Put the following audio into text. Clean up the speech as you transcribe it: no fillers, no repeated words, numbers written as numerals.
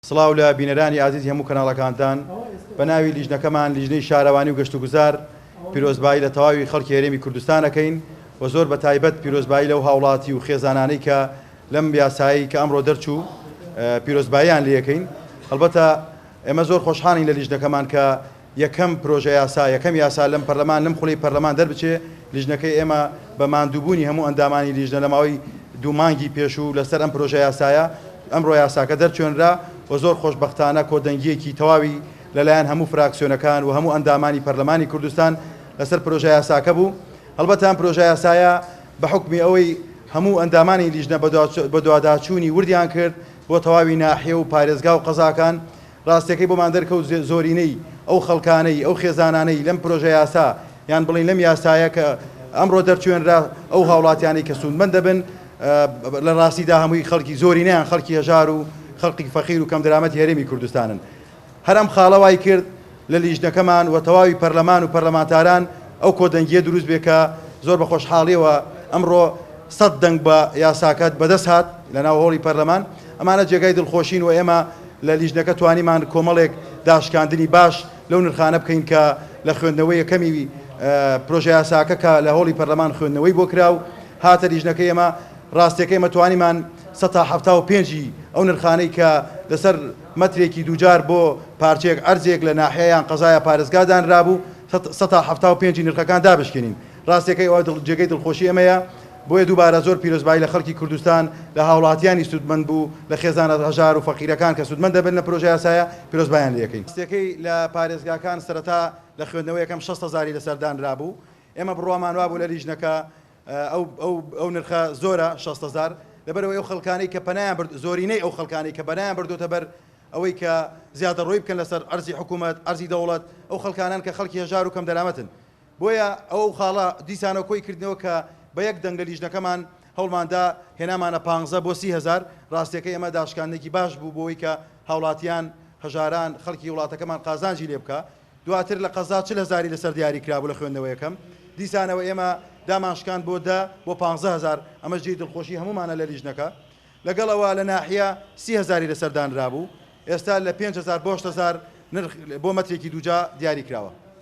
سڵاو لە بینەرانی ئازیزی هەموو کەناڵەکانتان، بە ناوی لیژنەکەمان لیژنەی شارەوانی و گەشتوگوزار پیرۆزبایی لە تەواوی خەڵکی هەرێمی کوردستان ئەکەین و زۆر بە تایبەت پیرۆزبایی لەو هاوڵاتی و خێزانانەی کە لەم یاسایەی کە ئەمڕۆ دەرچوو پیرۆزباییان لێ ئەکەین. هەڵبەتە ئێمە زۆر خۆشحاڵین لە لیژنەکەمان کە یەکەم پرۆژە یاسا، یەکەم یاسا لەم پەرلەمان، لەم خولەی پەرلەمان دەربچێ، لیژنەکەی ئێمە بە ماندووبوونی هەموو ئەندامانی لیژنە لە ماوەی دوو مانگی پێشوو لەسەر ئەم پرۆژە یاسایە، ئەمڕۆ یاساکە دەرچوێنرا و زۆر خۆشبەختانە کۆدەنگییەکی تەواوی لەلایەن هەموو فراکسیۆنەکان و هەموو ئەندامانی پەرلەمانی کوردستان لەسەر پرۆژە یاساکە بوو. هەڵبەتە ئەم پرۆژە یاسایە بە حوکمی ئەوەی هەموو ئەندامانی لیژنە بەدواداچوونی وردیان کرد بۆ تەواوی ناحیە و پارێزگا و قەزاکان، ڕاستیەکەی بۆمان دەرکەوت زۆرینەی ئەو خەڵکانەی، ئەو خێزانانەی لەم پرۆژە یاسا یان بڵێین لەم یاسایە کە ئەمڕۆ دەرچوێنرا ئەو هاوڵاتیانەی کە سوودمەند دەبن لە ڕاستیدا هەمووی خەڵکی زۆرینەیان خەڵکی هەژار و خەڵکی فەقیر و کەمدەرامەتی هەرێمی کوردستانن. هەر ئەم خاڵە وای کرد لە لیژنەکەمان و تەواوی پەرلەمان و پەرلەمانتاران ئەو کۆدەنگییە دروست بێ کە زۆر بە خۆشحاڵییەوە ئەمڕۆ سەت دەنگ بە یاساکە بەدەست هات لە ناو هۆڵی پەرلەمان. ئەمانە جێگای دڵخۆشین و ئێمە لە لیژنەکە توانیمان کۆمەڵێک داشکاندنی باش لەو نرخانە بکەین کە لە خوێندنەوەی یەکەمی پرۆژەیاساکە کە لە هۆڵی پەرلەمان خوێندنەوەی بۆ کرا و هاتە لیژنەکەی ئێمە، ڕاستیەکەی ئێمە توانیمان 75% ی ئەو نرخانەی کە لەسەر مەترێکی دووجار بۆ پارچەیەک عەرزێک لە ناحیە یان قەزا یا پارێزگا دانرابوو 75% ی نرخەکان دابشکێنین. ڕاستیەکەی ئەوە جێگەی دڵخۆشی ئێمەیە. بۆیە دووبارە زۆر پیرۆزبایی لە خەڵکی کوردستان، لە هاوڵاتیانی سوودمەند بوو، لە خێزانە هەژار و فەقیرەکان کە سوودمەند دەبن لەم پرۆژە یاسایە، پیرۆزبایان لێ ئەکەین. ڕاستیەکەی لە پارێزگاکان سەرەتا لە خوێندنەوە یەکەم 60 هەزاری لەسەر دانرابوو، ئێمە بڕوامان وابوو لە لیژنەکە ئەو ئەو ئەو نرخە زۆرە 60 هەزار، لەبەرئەوەی ئەو خەڵکانەی کە پەنایان برد زۆرینەی ئەو خەڵکانەی کە پەنایان بردۆتە بەر ئەوەی کە زیادەڕۆیی بکەن لەسەر عەرزی حکوومەت، عەرزی دەوڵەت، ئەو خەڵکانەن کە خەڵکی هەژار و کەمدەرامەتن. بۆیە ئەو خاڵە دیسانەوە کۆی کردنەوە کە بە یەک دەنگ لە لیژنەکەمان هەوڵمان دا هێنامانە پانزە بۆ 30 هەزار، ڕاستیەکەی ئەمە داشکاندنێکی باش بوو بۆ ئەوەی کە هاوڵاتیان، هەژاران، خەڵکی وڵاتەکەمان قازانجی لێ بکا. دواتر لە قەزا 40 هەزاری لەسەر دیاری کرابوو لە خوێندنەوە یەکەم، دیسانەوە ئێمە دامان شکاند بۆ دە بۆ پانزە هەزار، ئەمەش جێی دڵخۆشی هەموومانە لە لیژنەکە. لەگەڵ ئەوە لە ناحیە 30 هەزاری لەسەر دانرابوو، ئێستا لە 5000 بۆ 8000 نرخ بۆ مەترێکی دووجا دیاری کراوە.